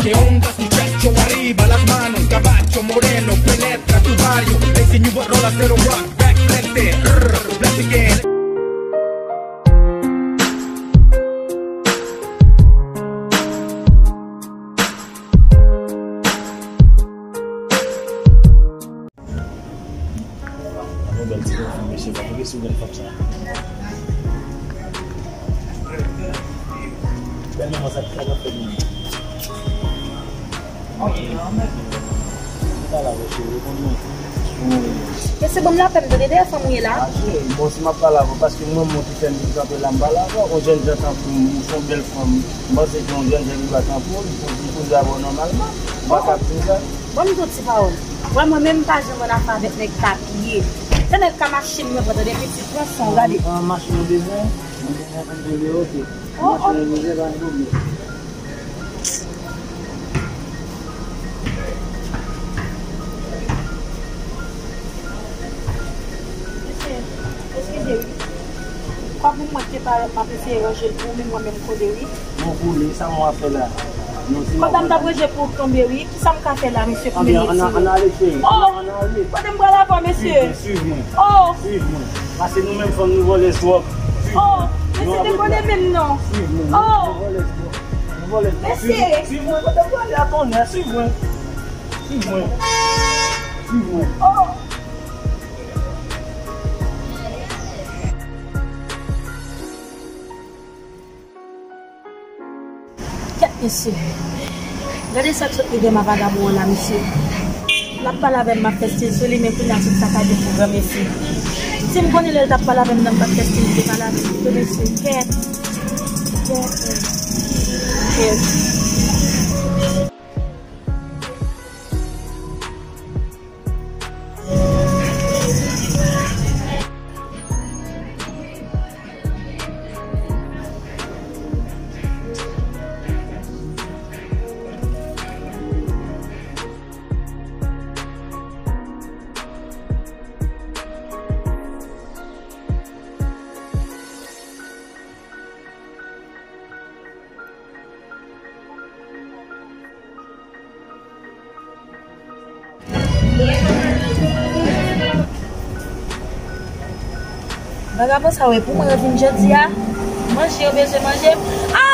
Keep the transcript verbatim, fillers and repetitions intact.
Que ondas, muchacho, arriba las manos, caballo moreno, penetra tu barrio, ese new rola, cero rock, back, frente, rrr, black again. Yon bèl ti fanm, mesye, pa fè sou bèl fanm sa. Bèl manman sa ki fè nan fè moun. Pale avè cheri, konn mwen. Mesye, ban m lapè m tande, dèyè fanm ou ye la. Ah, cheri, bon, si m ap pale avè w, paske mwen, mwen ki fè m vin kanpe la, m pale avè w. Yon jèn jan tankou w, ou se yon bèl fanm. M panse ke yon jèn jan ki ba tankou w, li pou, li pou di avè w nòmalman. Ou pa ka ap di m sa. Ban m di w ti pawòl. Wè, mwen menm, m pa janm ann afè avèk nèg k ap ye. Se nèg ka machin mwen pran, tande, pitit, pran son, gade. An, machin ou bezwen? Mwen bezwen konn tande, oke. Oh, oh. Machin ou bezwen, pa gen pwoblèm. Mesye, eskize wi. Kòb pou mwen te parèt, m ap eseye ranje l pou ou, men mwen menm kole wi. Non, kole, sa mwen ap fè la? Non, si kòb la m t ap ranje pou ou tonbe wi. Kisa m ka fè la, mesye, pou mete ti? Ann ale, cheri. Oh! Ann ale. Kote m pral avè w, mesye? Swiv mwen, swiv mwen. Oh! Swiv mwen. Paske nou menm fanm, nou vòlèz twòp. Swiv mwen. Oh! Mesye, dekonnen menm non. Swiv mwen. Oh! Nou vòlèz twòp. Nou vòlèz twòp. Mesye! Swiv mwen, kote m prale a tonnè, swiv mwen. Swiv mwen. Swiv mwen. Oh! Kèt, mesye. Gade sa k sot rive m a vagabon an la, mesye. L ap pale avè m, m ap fè stil sou li, men kounye a tout sa ka gen pou granmesi. Si m konnen lè l t ap pale avè m nan, m t ap fè stil li te pale avè m tou, mesye. Kèt. Kèt. Kèt. Vagabon sa, wè, pou mwen revin jodi a, manje yo bezwen manje. A,